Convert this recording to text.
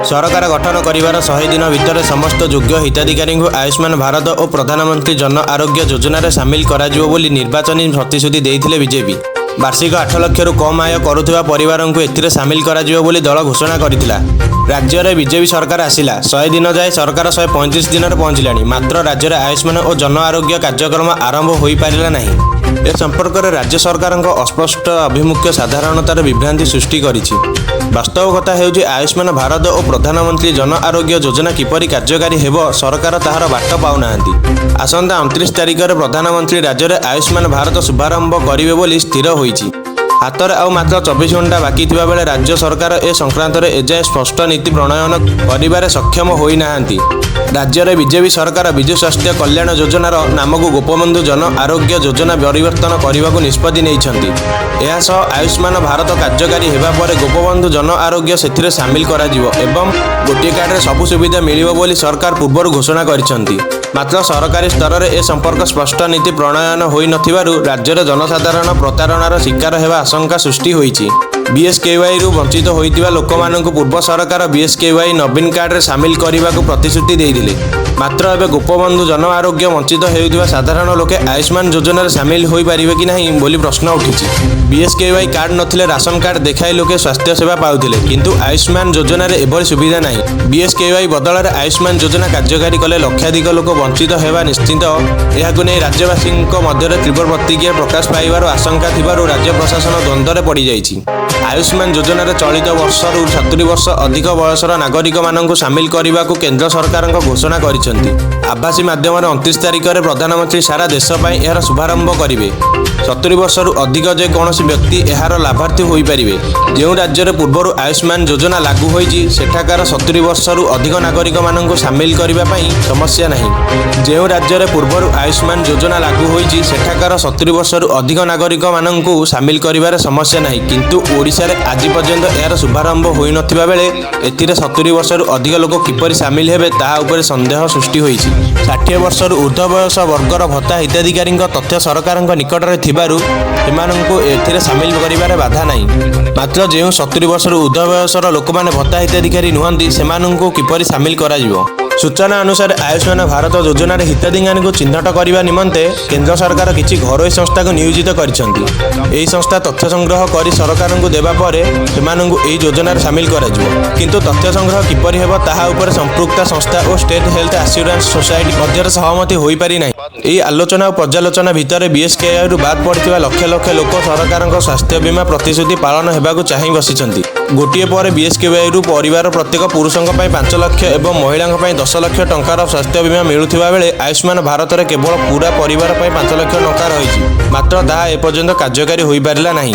ସରକାର ଗଠନ କରିବାର 100 ଦିନ ଭିତରେ ସମସ୍ତ ଯୋଗ୍ୟ ହିତାଧିକାରୀଙ୍କୁ ଆୟୁଷ୍ମାନ ଭାରତ ଓ ପ୍ରଧାନମନ୍ତ୍ରୀ ଜନ ଆରୋଗ୍ୟ ଯୋଜନାରେ ସାମିଲ କରାଯିବ ବୋଲି ନିର୍ବାଚନୀ ପ୍ରତିଶ୍ରୁତି ଦେଇଥିଲେ ବିଜେପି। ବାର୍ଷିକ 8 ଲକ୍ଷରୁ କମ୍ ଆୟ କରୁଥିବା ପରିବାରଙ୍କୁ ଏଥିରେ ସାମିଲ କରାଯିବ ବୋଲି ଦଳ ଘୋଷଣା କରିଥିଲା। ରାଜ୍ୟରେ ବିଜେପି ସରକାର ଆସିଲା। 100 ଦିନ ଯାଇ ସରକାର 135 ଦିନରେ ପହଞ୍ଚିଲାଣି। ମାତ୍ର ରାଜ୍ୟରେ ଆୟୁଷ୍ମାନ ଓ ଜନ ଆରୋଗ୍ୟ କାର୍ଯ୍ୟକ୍ରମ ଆରମ୍ଭ ହୋଇପାରିଲା ନାହିଁ। ଏ ସମ୍ପର୍କରେ ରାଜ୍ୟ ସରକାରଙ୍କ ଅସ୍ପଷ୍ଟ ଆଭିମୁଖ୍ୟ ସାଧାରଣରେ ବିଭ୍ରାନ୍ତି ସୃଷ୍ଟି କରିଛି। ବାସ୍ତବ କଥା ହେଉଛି, ଆୟୁଷ୍ମାନ ଭାରତ ଓ ପ୍ରଧାନମନ୍ତ୍ରୀ ଜନ ଆରୋଗ୍ୟ ଯୋଜନା କିପରି କାର୍ଯ୍ୟକାରୀ ହେବ, ସରକାର ତାହାର ବାଟ ପାଉନାହାନ୍ତି। ଆସନ୍ତା 29 ତାରିଖରେ ପ୍ରଧାନମନ୍ତ୍ରୀ ରାଜ୍ୟରେ ଆୟୁଷ୍ମାନ ଭାରତ ଶୁଭାରମ୍ଭ କରିବେ ବୋଲି ସ୍ଥିର ହୋଇଛି। ହାତରେ ଆଉ ମାତ୍ର 24 ଘଣ୍ଟା ବାକି ଥିବା ବେଳେ ରାଜ୍ୟ ସରକାର ଏ ସଂକ୍ରାନ୍ତରେ ଏଯାଏଁ ସ୍ପଷ୍ଟ ନୀତି ପ୍ରଣୟନ କରିବାରେ ସକ୍ଷମ ହୋଇନାହାନ୍ତି। ରାଜ୍ୟରେ ବିଜେପି ସରକାର ବିଜୁ ସ୍ୱାସ୍ଥ୍ୟ କଲ୍ୟାଣ ଯୋଜନାର ନାମକୁ ଗୋପବନ୍ଧୁ ଜନ ଆରୋଗ୍ୟ ଯୋଜନା ପରିବର୍ତ୍ତନ କରିବାକୁ ନିଷ୍ପତ୍ତି ନେଇଛନ୍ତି। ଏହାସହ ଆୟୁଷ୍ମାନ ଭାରତ କାର୍ଯ୍ୟକାରୀ ହେବା ପରେ ଗୋପବନ୍ଧୁ ଜନ ଆରୋଗ୍ୟ ସେଥିରେ ସାମିଲ କରାଯିବ ଏବଂ ଗୋଟିଏ କାର୍ଡରେ ସବୁ ସୁବିଧା ମିଳିବ ବୋଲି ସରକାର ପୂର୍ବରୁ ଘୋଷଣା କରିଛନ୍ତି। ମାତ୍ର ସରକାରୀ ସ୍ତରରେ ଏ ସମ୍ପର୍କ ସ୍ପଷ୍ଟ ନୀତି ପ୍ରଣୟନ ହୋଇନଥିବାରୁ ରାଜ୍ୟର ଜନସାଧାରଣ ପ୍ରତାରଣାର ଶିକାର ହେବା ଆଶଙ୍କା ସୃଷ୍ଟି ହୋଇଛି। ବିଏସ୍କେୱାଇରୁ ବଞ୍ଚିତ ହୋଇଥିବା ଲୋକମାନଙ୍କୁ ପୂର୍ବ ସରକାର ବିଏସ୍କେୱାଇ ନବୀନ କାର୍ଡରେ ସାମିଲ କରିବାକୁ ପ୍ରତିଶ୍ରୁତି ଦେଇଥିଲେ। ମାତ୍ର ଏବେ ଗୋପବନ୍ଧୁ ଜନ ଆରୋଗ୍ୟ ବଞ୍ଚିତ ହେଉଥିବା ସାଧାରଣ ଲୋକେ ଆୟୁଷ୍ମାନ ଯୋଜନାରେ ସାମିଲ ହୋଇପାରିବେ କି ନାହିଁ ବୋଲି ପ୍ରଶ୍ନ ଉଠିଛି। ବିଏସ୍କେୱାଇ କାର୍ଡ ନଥିଲେ ରାସନ କାର୍ଡ ଦେଖାଇ ଲୋକେ ସ୍ୱାସ୍ଥ୍ୟ ସେବା ପାଉଥିଲେ। କିନ୍ତୁ ଆୟୁଷ୍ମାନ ଯୋଜନାରେ ଏଭଳି ସୁବିଧା ନାହିଁ। ବିଏସ୍କେୱାଇ ବଦଳରେ ଆୟୁଷ୍ମାନ ଯୋଜନା କାର୍ଯ୍ୟକାରୀ କଲେ ଲକ୍ଷାଧିକ ଲୋକ ବଞ୍ଚିତ ହେବା ନିଶ୍ଚିତ। ଏହାକୁ ନେଇ ରାଜ୍ୟବାସୀଙ୍କ ମଧ୍ୟରେ ତୀବ୍ର ପ୍ରତିକ୍ରିୟା ପ୍ରକାଶ ପାଇବାର ଆଶଙ୍କା ଥିବାରୁ ରାଜ୍ୟ ପ୍ରଶାସନ ଦ୍ୱନ୍ଦ୍ୱରେ ପଡ଼ିଯାଇଛି। ଆୟୁଷ୍ମାନ ଯୋଜନାରେ ଚଳିତ ବର୍ଷରୁ 70 ବର୍ଷ ଅଧିକ ବୟସର ନାଗରିକମାନଙ୍କୁ ସାମିଲ କରିବାକୁ କେନ୍ଦ୍ର ସରକାରଙ୍କ ଘୋଷଣା କରିଛନ୍ତି। ଆଭାସୀ ମାଧ୍ୟମରେ 29 ତାରିଖରେ ପ୍ରଧାନମନ୍ତ୍ରୀ ସାରା ଦେଶ ପାଇଁ ଏହାର ଶୁଭାରମ୍ଭ କରିବେ। 70 ବର୍ଷରୁ ଅଧିକ ଯେ କୌଣସି ବ୍ୟକ୍ତି ଏହାର ଲାଭାର୍ଥୀ ହୋଇପାରିବେ। ଯେଉଁ ରାଜ୍ୟରେ ପୂର୍ବରୁ ଆୟୁଷ୍ମାନ ଯୋଜନା ଲାଗୁ ହୋଇଛି, ସେଠାକାର 70 ବର୍ଷରୁ ଅଧିକ ନାଗରିକମାନଙ୍କୁ ସାମିଲ କରିବା ପାଇଁ ସମସ୍ୟା ନାହିଁ। ଯେଉଁ ରାଜ୍ୟରେ ପୂର୍ବରୁ ଆୟୁଷ୍ମାନ ଯୋଜନା ଲାଗୁ ହୋଇଛି, ସେଠାକାର 70 ବର୍ଷରୁ ଅଧିକ ନାଗରିକମାନଙ୍କୁ ସାମିଲ କରିବାରେ ସମସ୍ୟା ନାହିଁ। କିନ୍ତୁ ଓଡ଼ିଶାରେ ଆଜି ପର୍ଯ୍ୟନ୍ତ ଏହାର ଶୁଭାରମ୍ଭ ହୋଇନଥିବା ବେଳେ ଏଥିରେ 70 ବର୍ଷରୁ ଅଧିକ ଲୋକ କିପରି ସାମିଲ ହେବେ, ତାହା ଉପରେ ସନ୍ଦେହ ସୃଷ୍ଟି ହୋଇଛି। 60 ବର୍ଷରୁ ଉର୍ଦ୍ଧ୍ୱ ବୟସ ବର୍ଗର ଭତ୍ତା ହିତାଧିକାରୀଙ୍କ ତଥ୍ୟ ସରକାରଙ୍କ ନିକଟରେ ଥିବାରୁ ସେମାନଙ୍କୁ ଏଥିରେ ସାମିଲ କରିବାରେ ବାଧା ନାହିଁ। ମାତ୍ର ଯେଉଁ 70 ବର୍ଷରୁ ଉର୍ଦ୍ଧ୍ୱ ବୟସର ଲୋକମାନେ ଭତ୍ତା ହିତାଧିକାରୀ ନୁହନ୍ତି, ସେମାନଙ୍କୁ କିପରି ସାମିଲ କରାଯିବ? ସୂଚନା ଅନୁସାରେ, ଆୟୁଷ୍ମାନ ଭାରତ ଯୋଜନାରେ ହିତାଧିକାରୀଙ୍କୁ ଚିହ୍ନଟ କରିବା ନିମନ୍ତେ କେନ୍ଦ୍ର ସରକାର କିଛି ଘରୋଇ ସଂସ୍ଥାକୁ ନିୟୋଜିତ କରିଛନ୍ତି। ଏହି ସଂସ୍ଥା ତଥ୍ୟ ସଂଗ୍ରହ କରି ସରକାରଙ୍କୁ ଦେବା ପରେ ସେମାନଙ୍କୁ ଏହି ଯୋଜନାରେ ସାମିଲ କରାଯିବ। କିନ୍ତୁ ତଥ୍ୟ ସଂଗ୍ରହ କିପରି ହେବ, ତାହା ଉପରେ ସମ୍ପୃକ୍ତ ସଂସ୍ଥା ଓ ଷ୍ଟେଟ୍ ହେଲ୍ଥ ଆସ୍ୟୁରାନ୍ସ ସୋସାଇଟି ମଧ୍ୟରେ ସହମତି ହୋଇପାରିନାହିଁ। ଏହି ଆଲୋଚନା ଓ ପର୍ଯ୍ୟାଲୋଚନା ଭିତରେ ବିଏସ୍କେୱାଇରୁ ବାଦ୍ ପଡ଼ିଥିବା ଲକ୍ଷ ଲକ୍ଷ ଲୋକ ସରକାରଙ୍କ ସ୍ୱାସ୍ଥ୍ୟ ବୀମା ପ୍ରତିଶ୍ରୁତି ପାଳନ ହେବାକୁ ଚାହିଁ ବସିଛନ୍ତି। ଗୋଟିଏ ପରେ ବିଏସ୍କେୱାଇରୁ ପରିବାର ପ୍ରତ୍ୟେକ ପୁରୁଷଙ୍କ ପାଇଁ 5 ଲକ୍ଷ ଏବଂ ମହିଳାଙ୍କ ପାଇଁ 10 ଲକ୍ଷ ଟଙ୍କାର ସ୍ୱାସ୍ଥ୍ୟ ବୀମା ମିଳୁଥିବା ବେଳେ ଆୟୁଷ୍ମାନ ଭାରତରେ କେବଳ ପୂରା ପରିବାର ପାଇଁ 5 ଲକ୍ଷ ଟଙ୍କା ରହିଛି। ମାତ୍ର ତାହା ଏପର୍ଯ୍ୟନ୍ତ କାର୍ଯ୍ୟକାରୀ ହୋଇପାରିଲା ନାହିଁ।